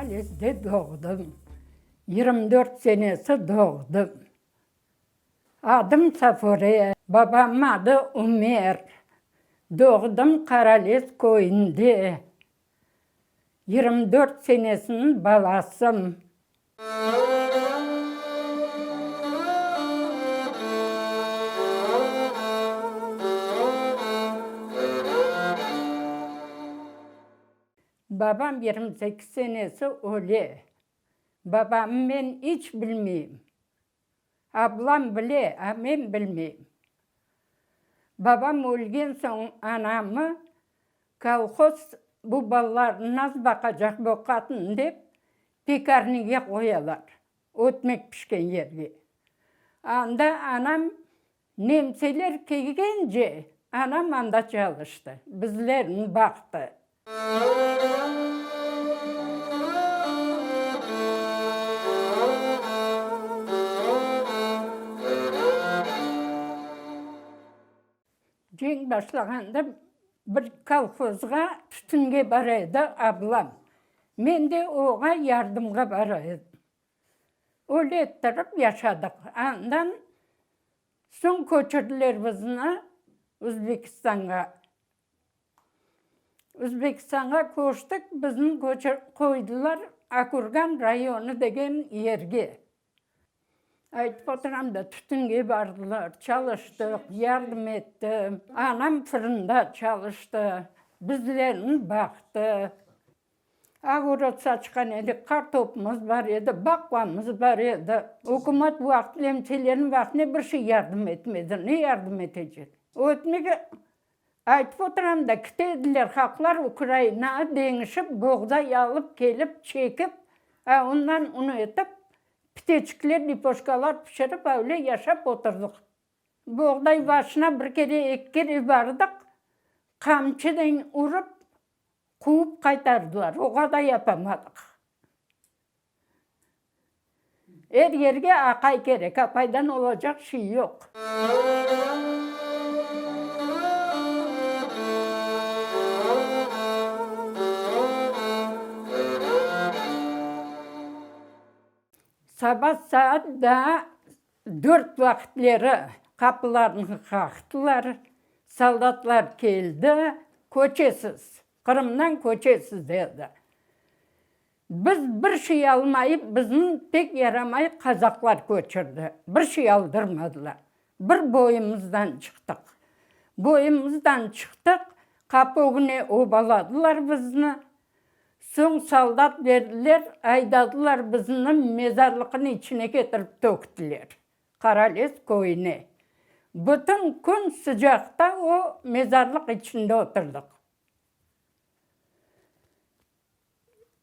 Qaralezde doğdım. 24 senesi doğdım. Adım Safure, babamnıñ adı Ümer. Doğdım Qaralez köyünde. 24 senesiniñ balasım. Babam 28 senesi öle. Babamı men iç bilmeyim. Ablam bile, a men bilmeyim. Babam ölgen soñ anamı kolhoz bu balalarnı nasıl baqacaq bu qatın dep, pekarnige qoyalar, ötmek pişken yerge. Anda anam nemseler kelgence anam anda çalıştı, bizlerni baqtı. Cenk başlağanda bir kolhozğa tütünge bara edi ablam. Men de oğa yardımğa bara edim. Öyle ettirip yaşadıq. Andan soñ köçürdiler bizni Özbekistanğa. Özbekistanğa köçtik, bizni qoydılar Akurgan rayonı degen yerge. Aytıp oturam da, tütünge bardılar, çalıştıq, yardım ettim. Anam fırında çalıştı, bizlerni baqtı. Ogorod saçqan edik, qartopımız bar edi, baqlamız bar edi. Ükümet vaqtı, nemselerniñ vaqtında bir şey yardım etmedi. Ne yardım etecek? Ötmege Aytıp oturam da, kite ediler haqlar Ukrainağa deñişip, boğday alıp kelip, çekip, a ondan un etip, piteçikler, lipoşkalar pişirip, öyle yaşap oturdıq. Boğday başına bir kere, eki kere bardıq, qamçınen urıp, quvıp qaytardılar, oğa da yapamadıq. Er yerge aqay kerek, apaydan olacaq şey yoq. Saba saat daa dört vaqıtleri qapılarnı qaqtılar, soldatlar keldi, köçesiz, Qırımdan köçesiz dedi. Biz bir şey almayıp, bizni pek yaramay qazaqlar köçürdi. Bir şey aldırmadılar. Bir boyumızdan çıqtıq. Boyumızdan çıqtıq, qapı ögüne obaladılar bizni. Soñ soldat berdiler, aydadılar bizni mezarlıqnıñ içine ketirip töktiler, Qaralez köyüne. Bütün kün sıcaqta o mezarlıq içinde oturdıq.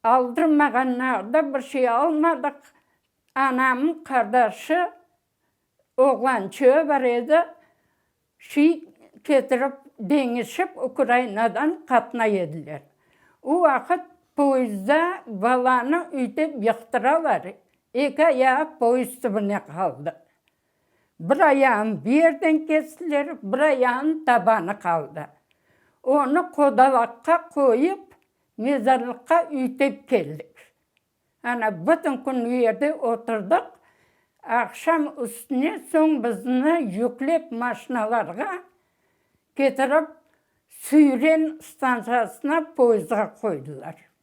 Aldırmağanlarda bir şey almadıq. Anamnıñ qardaşı oğlançığı bar edi, şey ketirip, deñişip Ukrainadan qatnay ediler. O vaqıt poyezdda balanı üytep yıqtıralar, eki ayağı poyezd tübüne qaldı. Bir ayağını bir yerden kestiler, bir ayağınıñ tabanı qaldı. Onı qodalaqqa qoyıp, mezarlıqqa üytep keldik. Ana, bütün kün u yerde oturdıq. Aqşam üstüne soñ bizni yüklep maşinalarğa ketirip Süyren stantsiyasına poyezdğa qoydılar.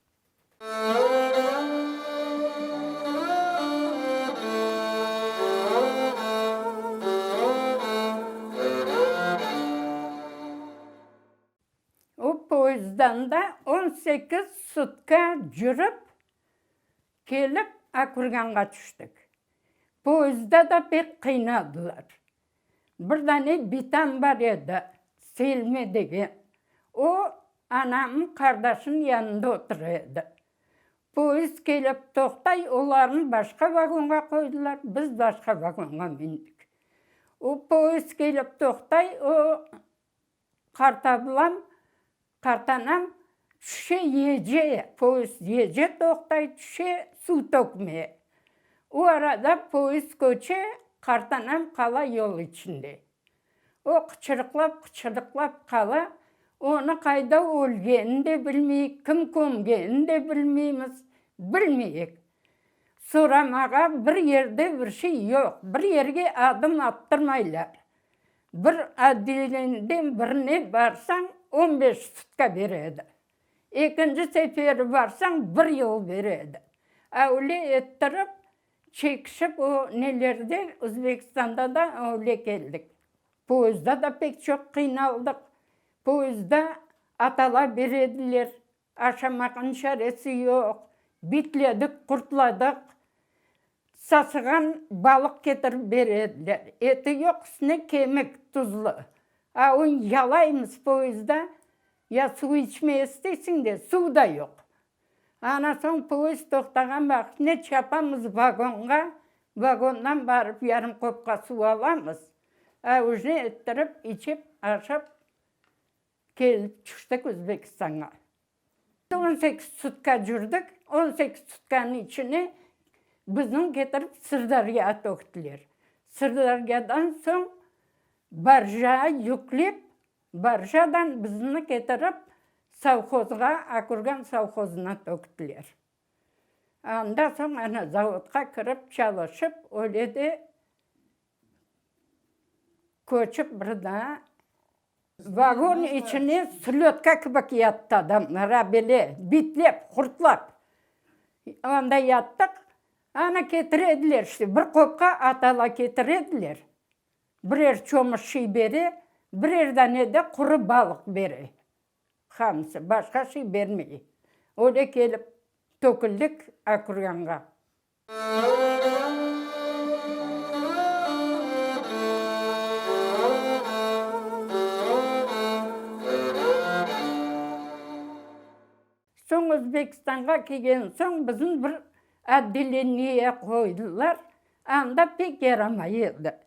O poyezddan da 18 sutka cürip kelip Akurganğa tüştik. Poyezdda da pek qıynadılar. Bir dane bitam bar edi, Selme degen. O, anamnıñ qardaşınıñ yanında otura edi. Poyezd kelip toqtay, olarnı başqa vagonğa qoydılar, biz başqa vagonğa mindik. O poyezd kelip toqtay, o, Qartablam, qartanam tüşe yece, poyezd yece toqtay, tüşe suv tökmeye. O arada poyezd köçe, qartanam qala yol içinde. O qıçırıqlap, qıçırıqlap qala, onı qayda ölgenini de bilmeyik, kim kömgenini de bilmeymiz. Bilmeyik. Soramağa bir yerde bir şey yoq, bir yerge adım attırmaylar. Bir otdelenieden birine barsañ, on beş sutka beredi. Ekinci seferi barsañ, bir yıl beredi. Öyle ettirip, çekişip o nelerde, Özbekistanda da öyle keldik. Poyezdda da pek çoq qıynaldıq. Poyezdda atala berediler, aşamaqnıñ çaresi yoq. Bitledik, qurtladıq. Sasığan balıq ketirip berediler. Eti yoq, üstüne kemik, tuzlu. A onı yalaymız poyezdda, ya suv içmeye isteysiñ de, suv da yoq. Ana soñ poyezd toqtağan vaqıtne çapamız vagonğa, vagondan barıp yarım qopqa suv alamız, avujne ettirip, içip, aşap kelip tüştik Özbekistanğa. 18 sutka cürdik, 18 sutkanıñ içine bizni ketirip Sırdaryağa töktüler. Sırdaryadan soñ barjağa yüklep Barjadan bizni ketirip sovhozğa, Akurgan sovhozına töktüler. Anda soñ ana zavodqa kirip çalışıp, öyle de köçip bir daa vagon içine slötka kibik yattı adamlar, a bele, bitlep, qurtlap. Anda yattıq, ana ketirediler işte, bir qopqa atala ketirediler. Birer çomuş şiy bere, birer dane de quru balıq bere. Hamsi, başqa şiy bermey. Öyle kelip töküldik Akurganğa. Soñ Özbekistanğa kelgen soñ bizni bir otdeleniye qoydılar, anda pek yaramay edi.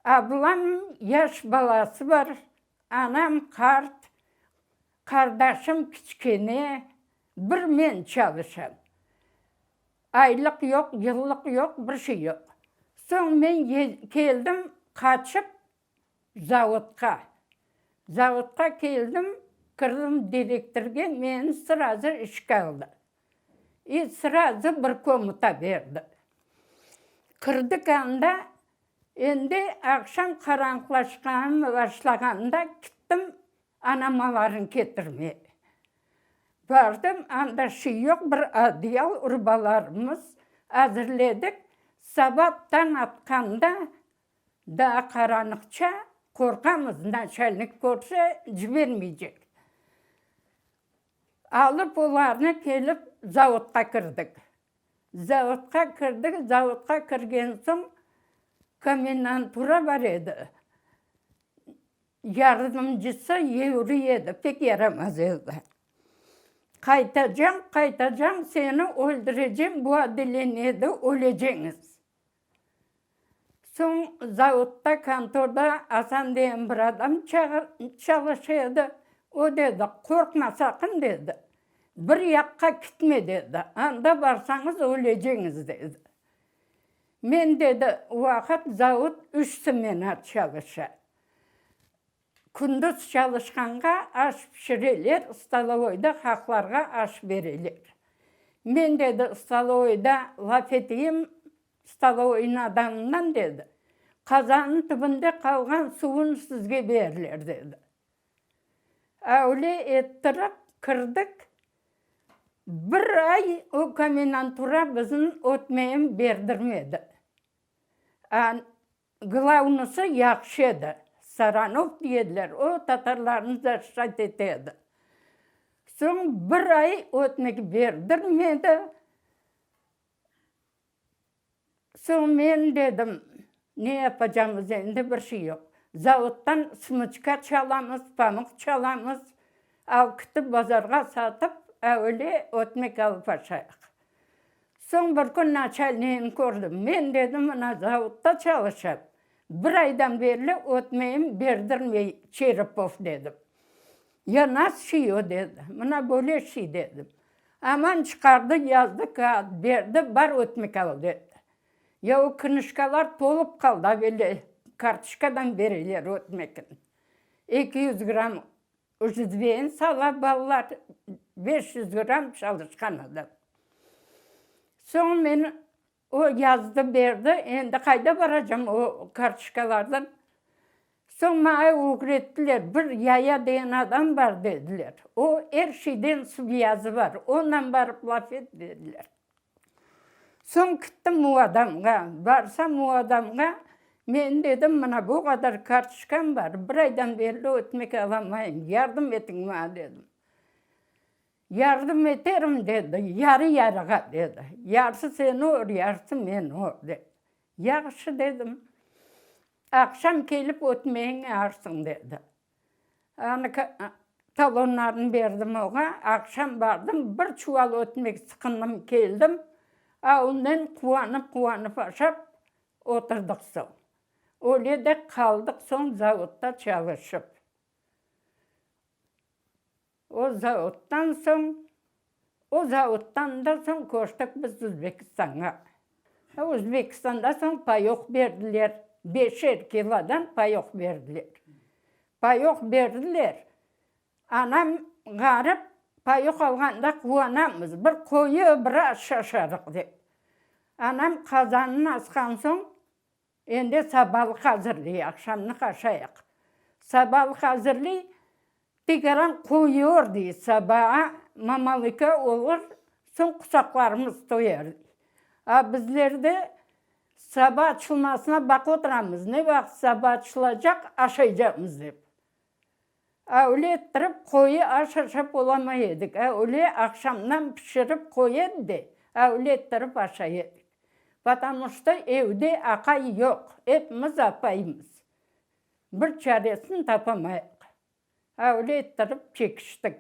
Ablam yaş balası bar, anam qart, qardaşım kiçkene, bir men çalışam. Aylıq yoq, yıllıq yoq, bir şey yoq. Soñ men keldim qaçıp Zavodqa. Zavodqa keldim, kirdim direktorge, meni srazı işke aldı. I srazı bir komuta berdi. Kirdik anda, endi aqşam qaranlıqlaşqan başlağanda kittim anamalarnı ketirmeye. Bardım, anda şey yoq, bir adyal, urbalarımız azırledik. Saba tañ atqanda Daa qaranlıqça qorqamız, naçalnik körse, cibermeycek. Alıp olarnı kelip zavodqa kirdik. Zavodqa kirdik, zavodqa kirgen soñ komendantura bar edi. Yardımcısı yevriy edi, pek yaramaz edi. Qaytacam, qaytacam, seni öldürecem, bu otdeleniyede öleceñiz. Soñ zavodda, kontorda Asan degen bir adam çalışa edi. O dedi, Qorqma saqın, dedi, bir yaqqa kitme, dedi, anda barsañız öleceñiz, dedi. Men, dedi, o vaqıt zavod üç smena çalışa. Kündüz çalışqanğa aş pişireler, stolovoyda haqlarğa aş bereler. Men, dedi, stolovoyda laf eteyim, stolovoynıñ adamından, dedi, qazannıñ tübünde qalğan suvun sizge berler, dedi. Öyle ettirip kirdik, bir ay o komendantura bizni ötmeğin berdirmedi. Glavnısı yahşı edi, Saranov deyediler, o tatarlarnı zaşişat ete edi. Soñ bir ay ötmek berdirmedi. Soñ men dedim, ne yapacamız endi, bir şey yoq. Zavoddan smıçka çalamız, pamuq çalamız, alıp ketip bazarğa satıp, öyle ötmek alıp aşayıq. Soñ bir kün naçalnigini kördim. Men, dedim, mına zavodda çalışam. Bir aydan berli ötmegim berdirmey Çerepov, dedim. Ya nasıl şey o, dedi. Mına böyle şey, dedim. Aman çıqardı, yazdı, kâğıt berdi, bar ötmek al, dedi. Ya o knıjkalar tolıp qaldı, avelde kartoçkadan bereler ötmekni. 200 gramm Jüzveyin sala balalar. 500 gramm çalışqan adam. Soñ men o yazdı berdi, endi qayda baracam o kartoçkalardan? Soñ maña ögrettiler, bir Yaya degen adam bar dediler, o er şeyden svyazı bar, ondan barıp laf et dediler. Soñ kittim o adamğa, barsam o adamğa, men dedim, mına bu qadar kartoçkam bar, bir aydan berli ötmek alamayım, yardım etiñ maña dedim. Yardım eterim dedi, yarı-yarığa dedi, yarısı sen or, yarısı men or dedi. Yahşı dedim, aqşam kelip ötmegiñi arsıñ dedi. Anı talonlarnı berdim oña, aqşam bardım, bir çuval ötmek sıqındım keldim, a onnen quvanıp-quvanıp aşap oturdıq soñ. Öyle de qaldıq soñ zavodda çalışıp. O zavoddan soñ, o zavoddan da soñ köçtik biz Özbekistanğa. Özbekistanda soñ payok berdiler, beşer kilodan payok berdiler. Payok berdiler, anam ğarip payok alğanda quvanamız, bir qoyu biraz şaşarıq dep. Anam qazanını asqan soñ, Endi sabalıq azırlıy, aqşamlıq aşayıq. Sabalıq azırlıy, tekaran qoyuyor, dey, sabağa mamalıka olur, soñ qusaqlarımız toyar, dey. A bizler de saba açılmasına baqıp oturamız, ne vaqıt saba açılacaq, aşaycaqmız dep. Öyle ettirip qoyu aş aşap olamay edik. Öyle aqşamdan pişirip qoy edi de, öyle ettirip aşay edik. Потому что evde aqay yoq, epimiz apaymız. Bir çaresini tapamayıq. Öyle ettirip çekiştik.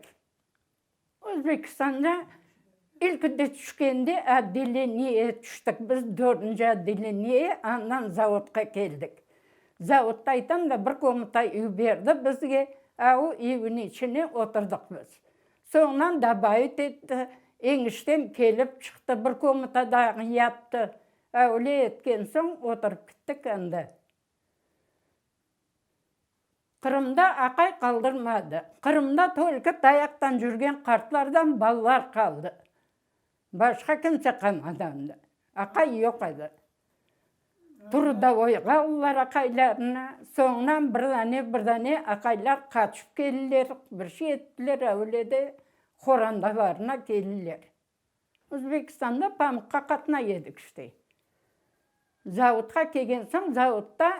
Özbekistanda ilk de tüşkende otdeleniyeye tüştik. Biz dördünci otdeleniyeye, andan zavodqa keldik. Zavodda aytam da, bir komnata üy berdi bizge, a o üyniñ içine oturdıq biz. Soñundan dobavit etti, eñiştem kelip çıqtı, bir komnata daa yaptı. Öyle etken soñ oturıp kittik anda. Qırımda aqay qaldırmadı. Qırımda tolko tayaqtan cürgen qartlardan balalar qaldı. Başqa kimse qalmadı anda. Aqay yoq edi. Trudovoyğa aldılar aqaylarını. Soñunan bir dane, bir dane aqaylar qaçıp keldiler, bir şey ettiler, öyle de qorantalarına keldiler. Özbekistanda pamuqqa qatnay edik işte. Zavodqa kelgen soñ, zavodda,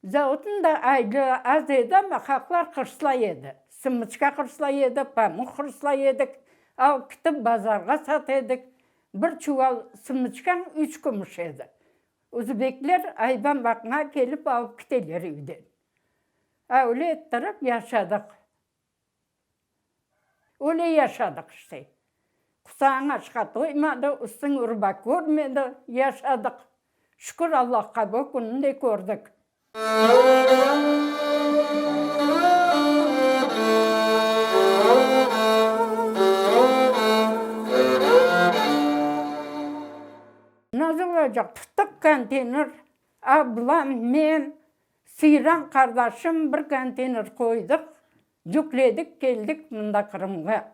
zavodnıñ da aylığı az edi, amma halqlar hırslay edi. Sımıçka hırslay edi, pamuq hırslay edik, alıp ketip bazarğa sata edik. Bir çuval sımıçkañ üç kümüş edi. Özbekler ayvan baqmağa kelip alıp keteler üyden. Öyle ettirip yaşadıq. Öyle yaşadıq işte. Qusağıñ aşqa toymadı, üstüñ urba körmedi, yaşadıq. Şükür Allahqa, bu künni de kördik. Nasıl olacaq, tuttıq konteyner, ablam, men, Seyran qardaşım bir konteyner qoydıq, yükledik, keldik mında Qırımğa.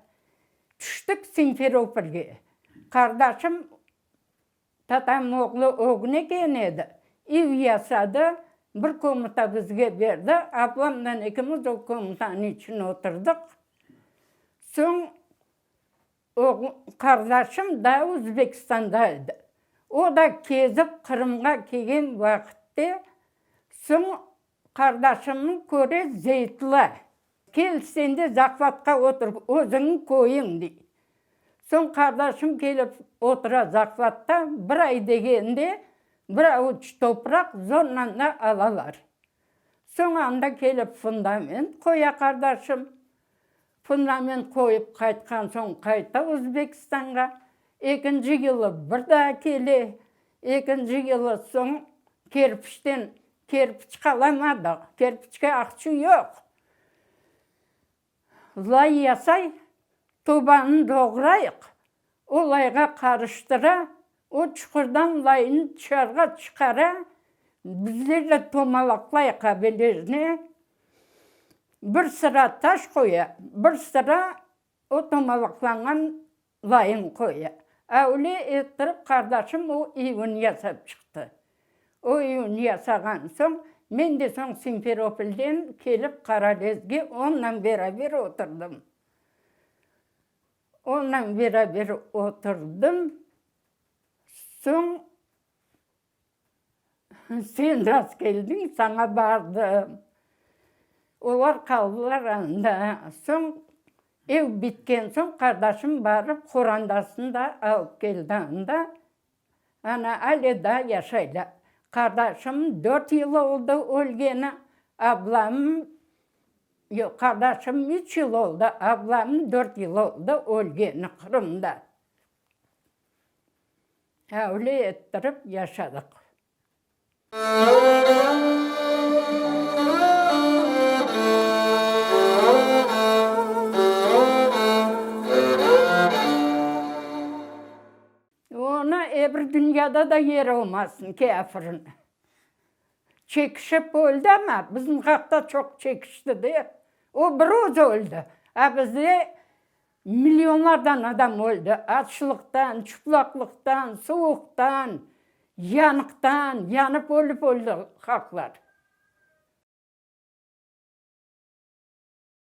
Tüştik Simferopolge. Qardaşım, tatam oğlu ögüne kelgen edi, ev yasadı, bir komnata bizge berdi, ablamdan ekimiz o komnatanıñ içine oturdıq. Soñ O qardaşım da Özbekistanda edi. O da kezip Qırımğa kelgen vaqıtte, soñ qardaşımnı köre Zeytla, kel sen de zahvatqa otur, özüñniñ köyüñ, dey. Soñ qardaşım kelip otura zahvatta, bir ay degende bir avuç topraq zorla da alalar. Soñ anda kelip fundament qoya qardaşım. Fundament qoyıp qaytqan soñ qayta Özbekistanğa. Ekinci yılı bir daa kele. Ekinci yılı soñ kerpiçten kerpiç qalamadıq. Kerpiçke aqça yoq. Lay yasay, tobanı doğrayıq, o layğa qarıştıra, o çuqurdan laynı tışarğa çıqara, bizler de tomalaqlayıq abelezne. Bir sıra taş qoya, bir sıra. O tomalaqlanğan layın qoyu. Öyle ettirip qardaşım o evni yasap çıqtı. O evni yasağan soñ, men de soñ Simferopolden kelip Qaralezge onnan beraber oturdım. Onnan beraber oturdım. Soñ Sen rast keldiñ, saña bardım. Olar qaldılar anda. Soñ ev bitken soñ qardaşım barıp qorandasını da alıp keldi anda. Ana, ale daa yaşaylar. Qardaşım dört yıl oldı ölgeni, ablam, yoq, qardaşım üç yıl oldı, ablam dört yıl oldı ölgeni Qırımda. Öyle ettirip yaşadıq. Onı ebir dünyada da yeri olmasın, kâfirin. Çekişip öldi amma, bizim haqta çoq çekişti de. O bir özü öldi, a bizde Millionlardan adam öldi, açlıqtan, çıplaqlıqtan, suvuqtan, yanıqtan, yanıp ölip öldi halqlar.